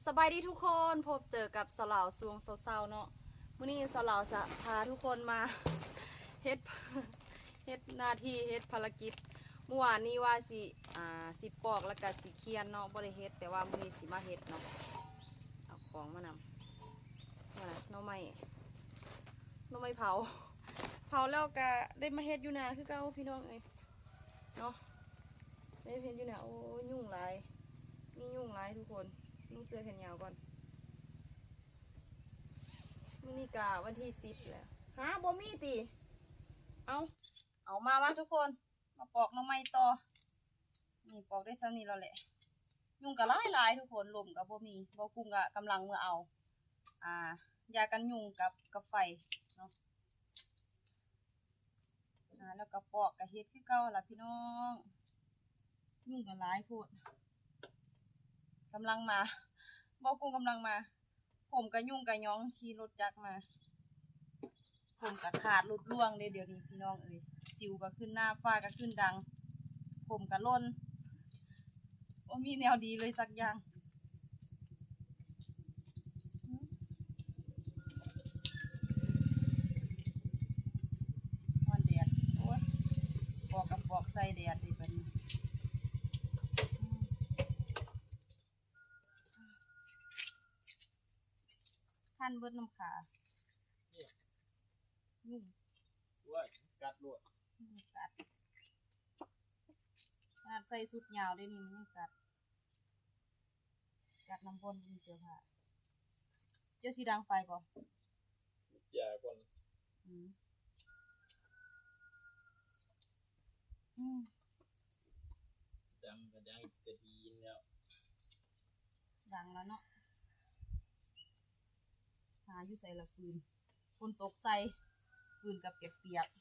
ສະບາຍດີທຸກຄົນ, ພົບເຈີກັບສາວລາວຊ່ວງເຊົ້າໆເນາະ. ມື້ນີ້ສາວລາວຈະພາທຸກຄົນມາເຮັດ ເຮັດໜ້າທີ່ ເຮັດພາລະກິດ. ມື້ວານນີ້ວ່າຊິ ອ່າ ຊິປອກ ແລ້ວກະຊິຄຽນເນາະ, ບໍ່ໄດ້ເຮັດ, ແຕ່ວ່າມື້ນີ້ຊິມາເຮັດເນາະ. ເອົາຂອງມານຳ ໜໍ່ໄມ້ ໜໍ່ໄມ້ເຜົາ ເຜົາແລ້ວກະໄດ້ມາເຮັດຢູ່ນາຄືເກົ່າ ພີ່ນ້ອງເອີຍ. ເນາະ ໄດ້ເຫັນຢູ່ນະ. ໂອ້ຍ ຍຸງຫຼາຍ ມີຍຸງຫຼາຍທຸກຄົນ. ນຸ່ງເສື້ອແຂນຍາວກ່ອນ. ມື້ນີ້ກະວັນທີສິບແລ້ວ. ຫາ ບໍ່ມີຕິ? ເອົາ ເອົາ ມາ ມາທຸກຄົນ ມາປອກໜໍ່ໄມ້ຕໍ່. ນີ້ປອກໄດ້ສ່ຳນີ້ແລ້ວແຫຼະ. ຍຸງກະຫຼາຍໆທຸກຄົນ, ລົມກະບໍ່ມີ. ບໍ່ກຸ້ງກະກຳລັງເມືອເອົາ ອ່າ ຢາກັນຍຸງກັບ ກັບໄຟເນາະ. ອ່າ ແລ້ວກະປອກກະເຮັດຄືເກົ່າລະພີ່ນ້ອງ. ຍຸງກະຫຼາຍໂພດ. ກຳລັງມາ ບໍ່ກຸ້ງກຳລັງມາ. ຜົມກະຍຸງກະຍອງ ຂີ່ລົດຈັກມາ. ຜົມກະຂາດຫຼຸດລ່ວງເດ້ດຽວນີ້ພີ່ນ້ອງເອີຍ. ສິວກະຂຶ້ນໜ້າ ຟ້າກະຂຶ້ນດັງ. ຜົມກະຫຼົ່ນ. ບໍ່ມີແນວດີເລີຍສັກຢ່າງ. ຮ້ອນແດດ. ໂອ້ຍ ປອກກະປອກໃສ່ແດດເດ້ບັດນີ້. ຄັນເບິດນ້ຳຂາ. ຍຸງ. ໂອ້ຍ ກັດໂລດ. ຍຸງກັດ. ຂະໜາດໃສ່ຊຸດຍາວເດ້ນີ້ ມັນຍັງກັດ. ກັດນຳບ່ອນບໍ່ມີເສື້ອຜ້າ. ເຈົ້າຊິດັງໄຟບໍ່? ຢາກ່ອນ. ອືມ ອືມ ດັງກະດັງກະດີແລ້ວ. ດັງແລ້ວເນາະ. ຫາຢູ່ໃສລະຟືນ? ຝົນຕົກໃສ່ ຟືນກະປຽກໆ.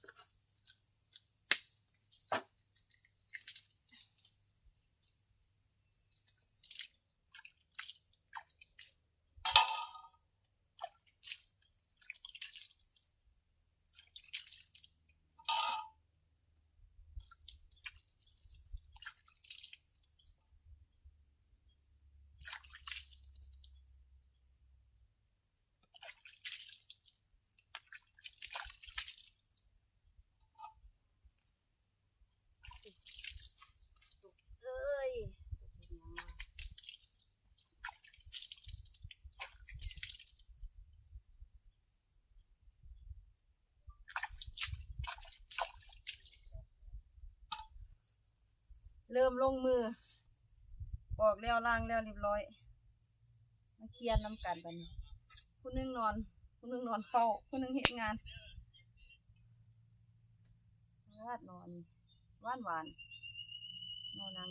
ເລີ່ມລົງມື ປອກແລ້ວ ລ້າງແລ້ວ ລຽບຮ້ອຍ. ມາຄຽນນຳກັນບັດນີ້. ຜູ້ໜຶ່ງນອນ ຜູ້ໜຶ່ງນອນເຝົ້າ ຜູ້ໜຶ່ງເຮັດງານ. ລາດໜໍ່ນີ້ ຫວານໆ ໜໍ່ນາງ.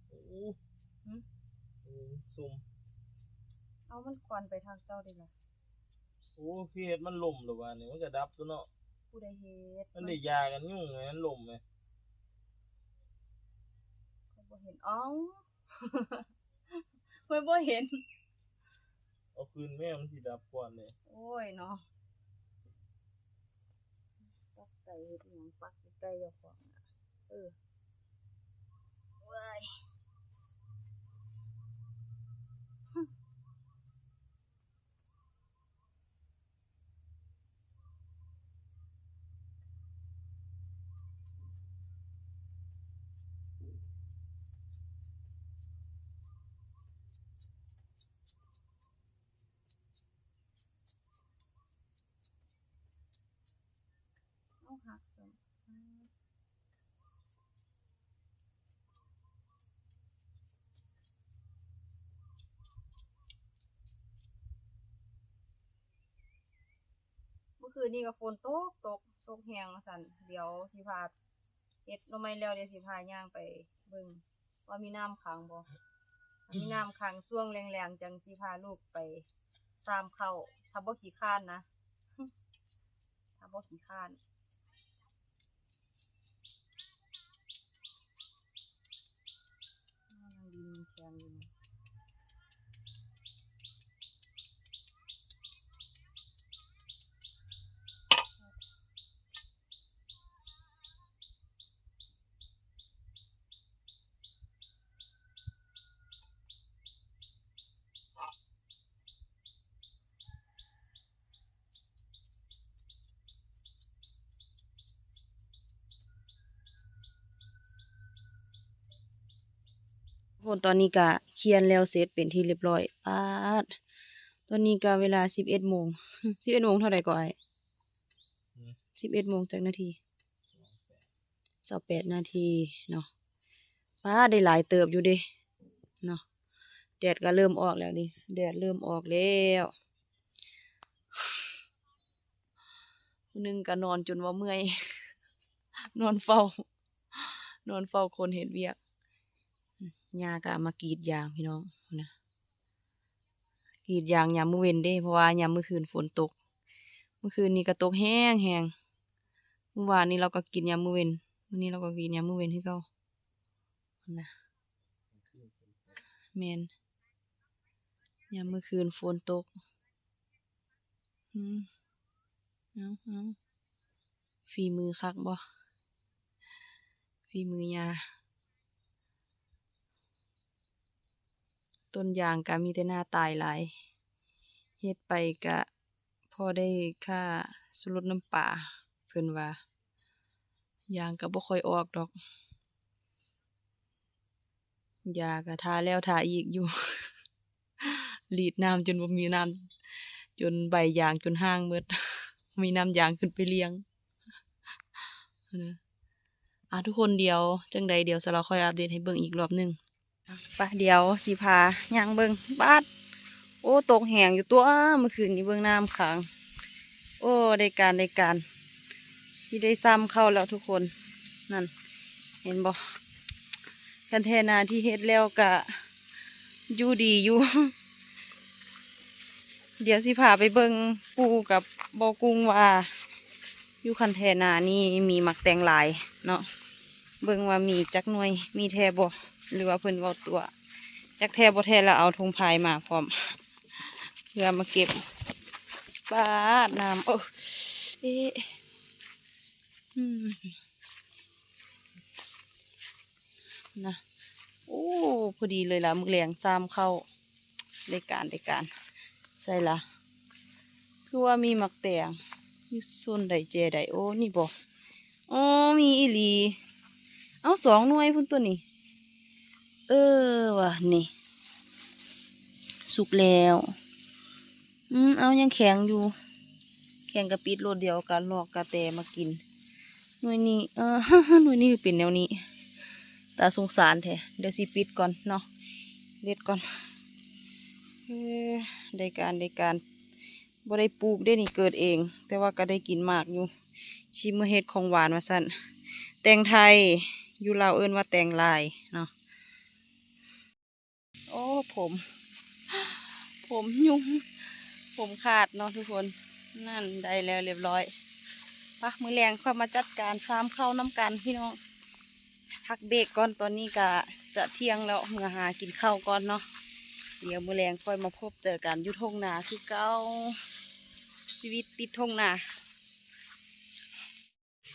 ໂອ້ ຫຶ? ໂອ້ ສົ້ມ. ເອົາ ມັນຄວັນໄປທາງເຈົ້າເດ້ລະ. ໂອ້ ຄືເຮັດມັນລົ້ມລະບາດນີ້ ມັນກະດັບຕົວະເນາະ. ຜູ້ໃດເຮັດ? ມັນໄດ້ຢາກັນຍຸງ ມັນລົ້ມແມ. ຂ້ອຍບໍ່ເຫັນ. ເອົ້າ ຂ້ອຍບໍ່ເຫັນ. ເອົາຄືນແມ່ ມັນຊິດັບກ່ອນເດ້. ໂອ້ຍເນາະ. ປັກໄກ່ເຮັດຫຍັງ? ປັກໄກ່ເຈົ້າຂອງນະ. ເອີ ເວີຍ. ເອົາ ຫັກຊ້ຳ. ເມື່ອຄືນນີ້ກະຝົນຕົກ ຕົກ ຕົກແຮງວ່າຊັ້ນ. ດຽວຊິພາເຮັດໜໍ່ໄມ້ແລ້ວ ດຽວຊິພາຍ່າງໄປເບິ່ງວ່າມີນ້ຳຂັງບໍ່. ຖ້າມີນ້ຳຂັງຊ່ວງແລງໆ ຈັ່ງຊິພາລູກໄປຊາມເຂົ້າ ຖ້າບໍ່ຂີ້ຄ້ານນະ. ຖ້າບໍ່ຂີ້ຄ້ານ. ຍັງດີມັນແຂງຢູ່. ໂ ຄົນຕອນນີ້ກະຂຽນແລ້ວເສັດເປັນທີ່ຮຽບຮ້ອຍ. ປາດ ຕອນນີ້ກະເວລາສິບເອັດໂມງ. ສິບເອັດໂມງເທົ່າໃດກໍອ້າຍ? ສິບເອັດໂມງຈັກນາທີ? ຊາວແປດນາທີເນາະ. ປາດ ໄດ້ຫຼາຍເຕີບຢູ່ເດ້ເນາະ. ແດດກໍເລີ່ມອອກແລ້ວນີ້ ແດດເລີ່ມອອກແລ້ວ. ຜູ້ໜຶ່ງກໍນອນຈົນວ່າເມື່ອຍ ນອນເຝົ້າ ນອນເຝົ້າຄົນເຮັດວຽກ. ຍ່າກໍມາກຣີດຢາງພີ່ນ້ອງນະ. ກຣີດຢາງຍາມມື້ເວັນເດ້ ເພາະວ່າຍາມມື້ຄືນຝົນຕົກ. ມື້ຄືນນີ້ກໍຕົກແຮງໆ. ມື້ວານນີ້ລາວກໍກຣີດຍາມມື້ເວັນ ມື້ນີ້ລາວກໍກຣີດຍາມມື້ເວັນຄືເກົ່ານະ. ແມ່ນ ຍາມມື້ຄືນຝົນຕົກ. ອືມ ເອົາໆ ຝີມືຄັກບໍ່? ຝີມືຍ່າ. ຕົ້ນຢາງກະມີແຕ່ໜ້າຕາຍຫຼາຍ ເຮັດໄປກະພໍໄດ້ຄ່າຊູລົດນ້ຳປາ ເພິ່ນວ່າ. ຢາງກະບໍ່ຄ່ອຍອອກດອກ ຢາກະທາແລ້ວທາອີກຢູ່ ລີດນ້ຳຈົນບໍ່ມີນ້ຳ ຈົນໃບຢາງຈົນຫ້າງໝົດ ມີນ້ຳຢາງຂຶ້ນໄປລ້ຽງ. ນະ ອ່າ ທຸກຄົນ ດຽວຈັ່ງໃດ ດຽວສາວລາວຄ່ອຍອັບເດດໃຫ້ເບິ່ງອີກລອບໜຶ່ງ. ໄປ ດຽວຊິພາຍ່າງເບິ່ງ. ປາດ ໂອ້ ຕົກແຮງຢູ່ຕົວະ ມື້ຄືນນີ້ເບິ່ງນ້ຳຂັງ. ໂອ້ ໄດ້ການ ໄດ້ການ ຊິໄດ້ຊາມເຂົ້າແລ້ວທຸກຄົນ. ນັ້ນ ເຫັນບໍ່ ຄັນແທ້ນາທີ່ເຮັດແລ້ວກະຢູ່ດີຢູ່. ດຽວຊິພາໄປເບິ່ງປູ່ກັບບໍ່ກຸ້ງວ່າ ຢູ່ຄັນແທນານີ້ມີໝາກແຕງຫຼາຍເນາະ. ເບິ່ງວ່າມີຈັກໜ່ວຍ ມີແທ້ບໍ່ ຫຼືວ່າເພິ່ນເວົ້າຕົວະ. ຈັກແທ້ບໍ່ແທ້ ລະເອົາຖົງພາຍມາພ້ອມ ເພື່ອມາເກັບ. ປາດ ນ້ຳ ໂອ້ ເອະ ອືມ ນະ. ໂອ້ ພໍດີເລີຍລະ ມື້ແລງຊາມເຂົ້າ. ໄດ້ການ ໄດ້ການ. ໃສລະ ຄືວ່າມີໝາກແຕງ ຢູ່ໂຊນໃດແຈໃດ? ໂອ້ ນີ້ບໍ່? ອໍ ມີອີ່ຫຼີ. ເອົ້າ ສອງໜ່ວຍພຸ້ນຕົວນີ້. ເອີ ວ່ານີ້ ສຸກແລ້ວ. ອືມ ເອົາ ຍັງແຂງຢູ່ ແຂງກະປິດໂລດ ດຽວກະລອກກະແຕມາກິນ. ໜ່ວຍນີ້ ເອີ ໜ່ວຍນີ້ຄືເປັນແນວນີ້ ຕາສົງສານແທ້. ດຽວຊິປິດກ່ອນເນາະ ເດັດກ່ອນ. ເອີ ໄດ້ການ ໄດ້ການ. ບໍ່ໄດ້ປູກເດ້ນີ້ ເກີດເອງ ແຕ່ວ່າກະໄດ້ກິນໝາກຢູ່. ຊິເມືອເຮັດຂອງຫວານວ່າຊັ້ນ. ແຕງໄທ ຢູ່ລາວເອີ້ນວ່າແຕງລາຍເນາະ. ໂອ້ ຜົມ ຜົມຫຍຸ້ງ ຜົມຂາດເນາະທຸກຄົນ. ນັ້ນ ໄດ້ແລ້ວລຽບຮ້ອຍ. ປະ ມື້ແລງຄ່ອຍມາຈັດການຊາມເຂົ້ານຳກັນພີ່ນ້ອງ. ພັກເບຣກກ່ອນ ຕອນນີ້ກະຈະທ່ຽງແລ້ວ ເມືອຫາກິນເຂົ້າກ່ອນເນາະ. ດຽວມື້ແລງຄ່ອຍມາພົບເຈີກັນຢູ່ທົ່ງນາຄືເກົ່າ. ຊີວິດຕິດທົ່ງນາ.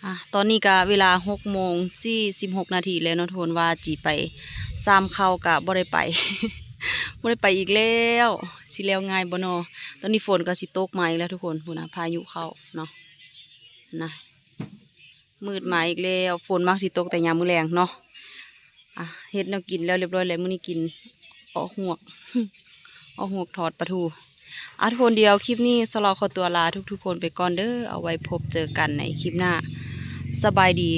ອ່າ ຕອນນີ້ກະເວລາຫົກໂມງສີ່ສິບຫົກນາທີແລ້ວເນາະ ທຸກຄົນ ວ່າຊິໄປຊາມເຂົ້າກະບໍ່ໄດ້ໄປ ບໍ່ໄດ້ໄປອີກແລ້ວ. ຊິແລ້ວງ່າຍບໍ່ນໍ? ຕອນນີ້ຝົນກະຊິຕົກມາອີກແລ້ວທຸກຄົນ. ພຸ້ນນະ ພາຍຸເຂົ້າເນາະ ນະ ມືດມາອີກແລ້ວ. ຝົນມັກຊິຕົກແຕ່ຍາມມື້ແລງເນາະ. ອ່ະ ເຮັດແນວກິນແລ້ວລຽບຮ້ອຍແລ້ວ. ມື້ນີ້ກິນເອາະຫວກ ເອາະຫວກທອດປາທູ. ອ່ະ ທຸກຄົນ ດຽວຄລິບນີ້ສາວລາວຂໍຕົວລາທຸກໆຄົນໄປກ່ອນເດີ. ເອົາໄວ້ພົບເຈີກັນໃນຄລິບໜ້າ. ສະບາຍດີ.